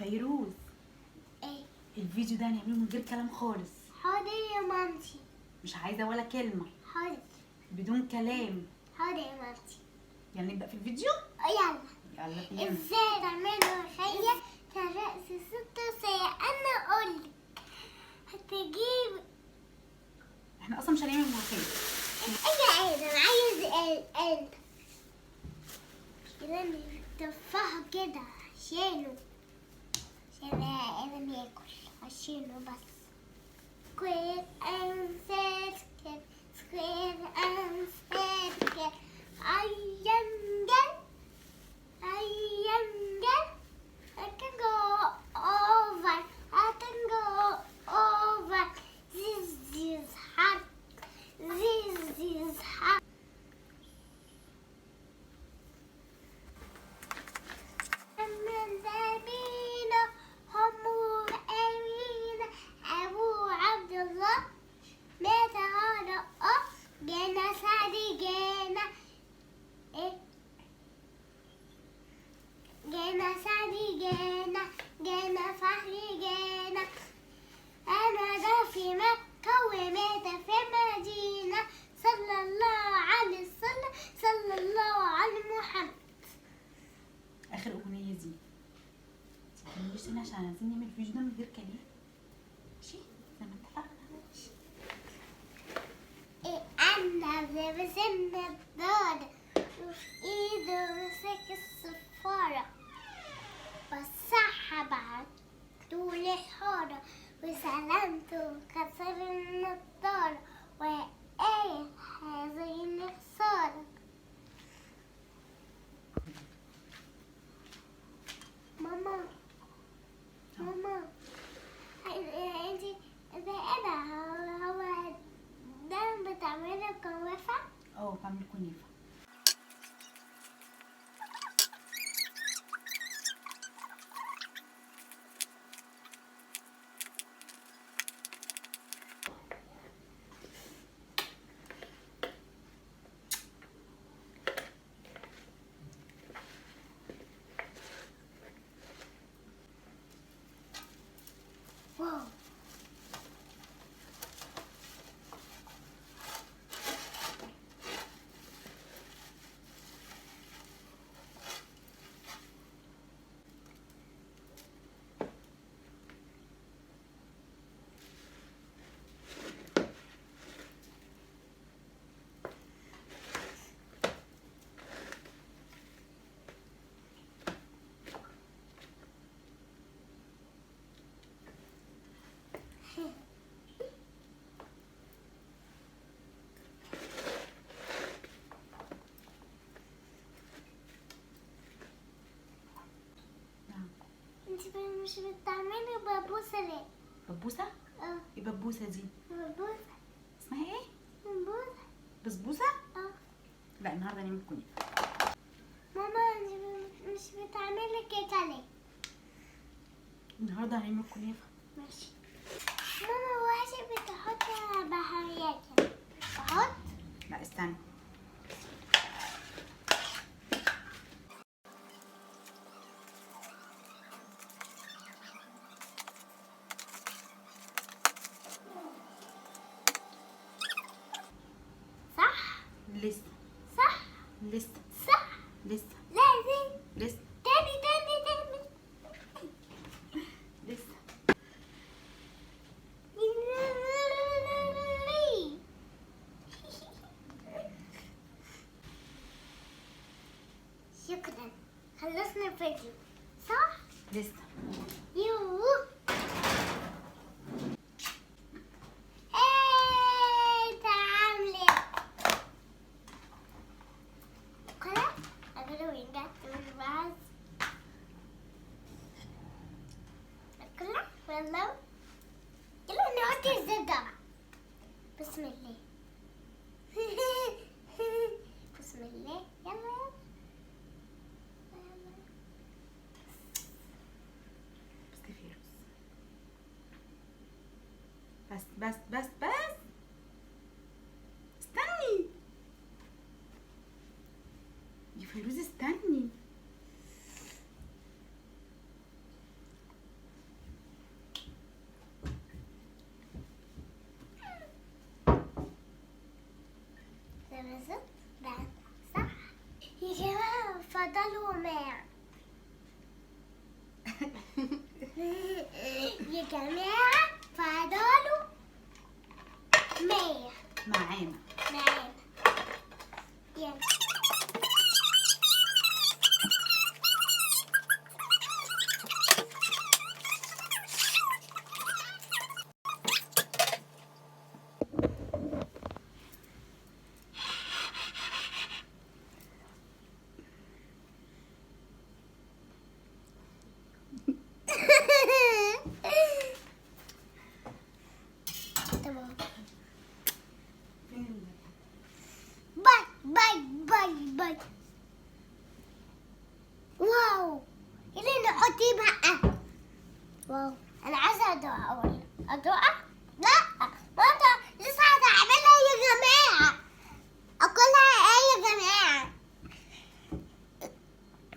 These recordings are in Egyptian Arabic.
فيروز. ايه؟ الفيديو ده هنعمله من غير كلام خالص. حاضر يا مامتي. مش عايزه ولا كلمة. حاضر. بدون كلام. حاضر يا مامتي. يلا نبدا في الفيديو. يلا يلا بينا. ازاي تعملوا ملوخية كرأس 6 ساعة؟ انا اقولك هتجيب. احنا اصلا مش هنعمل ملوخية. ايه يا ادم عايز انت كده تفاحة كده عشانه، عشان ادم ياكل عشانه بس. Square and circle, square and circle, triangle, triangle. I can go over, I can go over. This is hot, this is hot. من زمينه هم أمينة أبو عبد الله مات على جانا سعد جانا إيه جانا سعد جانا جانا فحري جانا أنا ده في مكة ومات في المدينة. صلى الله عليه وسلم، صلى الله على محمد. اخر اغنية دي ما تكمليش تاني عشان عايزين نعمل الفيديو ده من غير كلام. ماشي زي ما اتفقنا. إيه أنا لابس النضارة وفي إيده ماسك الصفارة، بسحب على طول الحارة وسلامته كسر النضارة وقال هذه خسارة. ماما ماما انتي ده ايه ده؟ هو ده بتعملي كنافة؟ اه بعمل كنافه. واو. نعم. انت مش بتعملي ببوسة ليه؟ ببوسه؟ اه. ايه ببوسه دي؟ ببوسة. اسمها ايه؟ ببوسة. بسبوسه؟ اه. لا النهارده هنعمل كنافه. ماما انت مش بتعملي كيكة ليه؟ النهارده هنعمل كنافه. ماشي. ماما وحشة بتحط بهارات كده. بحط؟ لا استنى. صح؟ لسه. صح؟ لسه. صح؟ لسه. لازم. لسه. تاني تاني تاني. لسه. شكرا، خلصنا الفيديو صح؟ لسه. يوه. ايه انت عامل ايه؟ خلاص يلا يلا نحط الزبدة بقى. بسم الله بسم الله. يلا يلا. بس يا فيروز، بس بس بس بس استني يا فيروز استني. ده صح يا جماعة، فضلوا مع يا جماعة فضلوا مع معانا معانا. يلا تمام. bye bye bye bye. wow، اللي نحط ايه بقى؟ wow، انا عايزه ادوق اول. ادوق؟ لا ما انت لسه هتعملها يا جماعة. اكلها ايه يا جماعة؟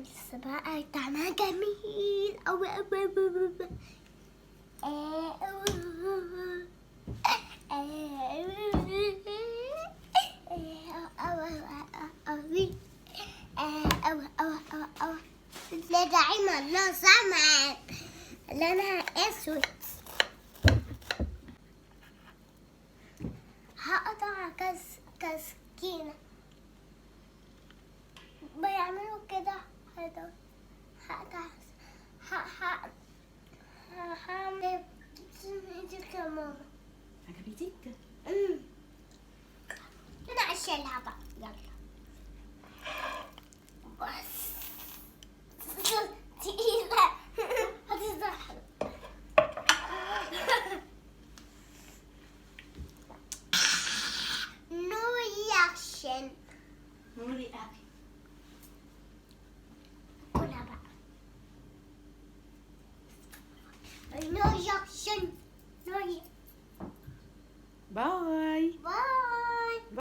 لسه بقى طعمها جميل اوي اوي اوي اوي. لا داعي الله سمع لونها اسود. هقطع كسكينة بيعملوا كده. هذا هقطع هعمل ايدك يا ماما. عجبتك؟ انا اشيلها بقى. يلا بس تقيلة هتزحلق. no reaction. no reaction. كلها بقى no reaction. no bye bye.